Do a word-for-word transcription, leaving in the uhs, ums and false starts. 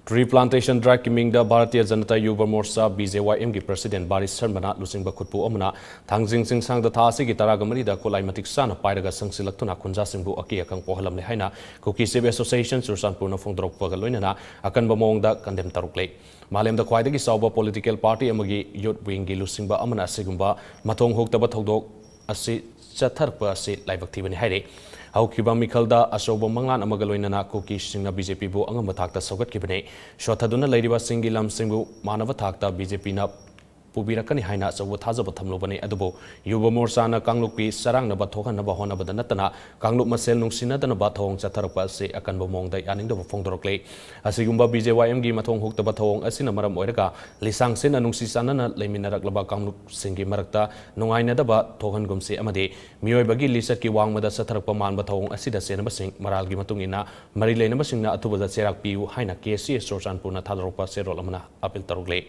Tree Plantation Drive ꯀꯤ ꯃꯤꯡꯗ Bharatiya Janata Yuva ꯃꯣꯔꯆꯥ, B J Y M ꯒꯤ president ꯕꯥꯔꯤ ꯁꯔꯃꯅ ꯂꯨꯆꯤꯡꯕ ꯈꯨꯠꯄꯨ ꯑꯃꯅ ꯊꯥꯡꯖꯤꯡ ꯆꯤꯡꯁꯥꯡꯗ ꯊꯥ ꯑꯁꯤꯒꯤ ꯇꯔꯥꯒ ꯃꯔꯤꯗ ꯈꯨꯠꯂꯥꯏ ꯃꯇꯤꯛ ꯆꯥꯅ ꯄꯥꯏꯔꯒ ꯆꯪꯁꯤꯜꯂꯛꯇꯨꯅ ꯈꯨꯟꯖꯥꯁꯤꯡꯕꯨ ꯑꯀꯤ ꯑꯀꯪ ꯄꯣꯛꯍꯜꯂꯝꯂꯦ ꯍꯥꯏꯅ Kuki Civic Association ꯆꯨꯔꯆꯥꯟꯄꯨꯔꯅ ꯐꯣꯡꯗꯣꯔꯛꯄꯒ ꯂꯣꯏꯅꯅ ꯑꯀꯟꯕ ꯃꯑꯣꯡꯗ condemn ꯇꯧꯔꯛꯂꯦ꯫ ꯃꯥꯂꯦꯝꯗ ꯈ꯭ꯋꯥꯏꯗꯒꯤ ꯆꯥꯎꯕ political party ꯑꯃꯒꯤ youth wing ꯒꯤ ꯂꯨꯆꯤꯡꯕ ꯑꯃꯅ ꯑꯁꯤꯒꯨꯝꯕ ꯃꯊꯣꯡ ꯍꯨꯛꯇꯕ ꯊꯧꯗꯣꯛ ꯑꯁꯤ ꯆꯠꯊꯔꯛꯄ ꯑꯁꯤ ꯂꯥꯏꯕꯛ ꯊꯤꯕꯅꯤ ꯍꯥꯏꯔꯤ꯫ ꯍꯧꯈꯤꯕ ꯃꯤꯈꯜꯗ ꯑꯆꯧꯕ ꯃꯪꯂꯥꯟ ꯑꯃꯒ ꯂꯣꯏꯅꯅ ꯀꯨꯀꯤꯁꯤꯡꯅ B J P ꯕꯨ ꯑꯉꯝꯕ ꯊꯥꯛꯇ ꯁꯧꯒꯠꯈꯤꯕꯅꯤ꯫ ꯁꯣꯠꯊꯗꯨꯅ ꯂꯩꯔꯤꯕ ꯆꯤꯡꯒꯤ ꯂꯝꯁꯤꯡꯕꯨ ꯃꯥꯟꯅꯕ ꯊꯥꯛꯇ B J P ꯅ ꯄꯨꯕꯤꯔꯛꯀꯅꯤ ꯍꯥꯏꯅ ꯑꯆꯧꯕ ꯊꯥꯖꯕ ꯊꯝꯂꯨꯕꯅꯤ꯫ ꯑꯗꯨꯕꯨ ꯌꯨꯚ ꯃꯣꯔꯆꯥꯅ ꯀꯥꯡꯂꯨꯞꯀꯤ ꯆꯔꯥꯡꯅꯕ ꯊꯣꯛꯍꯟꯅꯕ ꯍꯣꯠꯅꯕꯗ ꯅꯠꯇꯅ ꯀꯥꯡꯂꯨꯞ ꯃꯁꯦꯜ ꯅꯨꯡꯁꯤꯅꯗꯅꯕ ꯊꯧꯑꯣꯡ ꯆꯠꯊꯔꯛꯄ ꯑꯁꯤ ꯑꯀꯟꯕ ꯃꯑꯣꯡꯗ ꯌꯥꯅꯤꯡꯗꯕ ꯐꯣꯡꯗꯣꯔꯛꯂꯤ꯫ ꯑꯁꯤꯒꯨꯝꯕ B J Y M ꯒꯤ ꯃꯊꯣꯡ ꯍꯨꯛꯇꯕ ꯊꯧꯑꯣꯡ ꯑꯁꯤꯅ ꯃꯔꯝ ꯑꯣꯏꯔꯒ ꯂꯤꯁꯥꯡꯁꯤꯟꯅ ꯅꯨꯡꯁꯤ ꯆꯥꯟꯅꯅ ꯂꯩꯃꯤꯟꯅꯔꯛꯂꯕ ꯀꯥꯡꯂꯨꯞꯁꯤꯡꯒꯤ ꯃꯔꯛꯇ ꯅꯨꯡꯉꯥꯏꯅꯗꯕ ꯊꯣꯛꯍꯟꯒꯨꯝꯁꯤ ꯑꯃꯗꯤ ꯃꯤꯑꯣꯏꯕꯒꯤ ꯂꯤꯆꯠꯀꯤ ꯋꯥꯡꯃꯗ ꯆꯠꯊꯔꯛꯄ ꯃꯥꯟꯕ ꯊꯧꯑꯣꯡ ꯑꯁꯤꯗ ꯆꯦꯟꯅꯕꯁꯤꯡ ꯃꯔꯥꯜꯒꯤ ꯃꯇꯨꯡ ꯏꯟꯅ ꯃꯔꯤ ꯂꯩꯅꯕꯁꯤꯡꯅ ꯑꯊꯨꯕꯗ ꯆꯩꯔꯥꯛ ꯄꯤꯌꯨ ꯍꯥꯏꯅ K C S ꯆꯨꯔꯆꯥꯟꯄꯨꯔꯅ ꯊꯥꯗꯣꯔꯛꯄ ꯆꯦꯔꯣꯜ ꯑꯃꯅ appeal ꯇꯧꯔꯛꯂꯤ꯫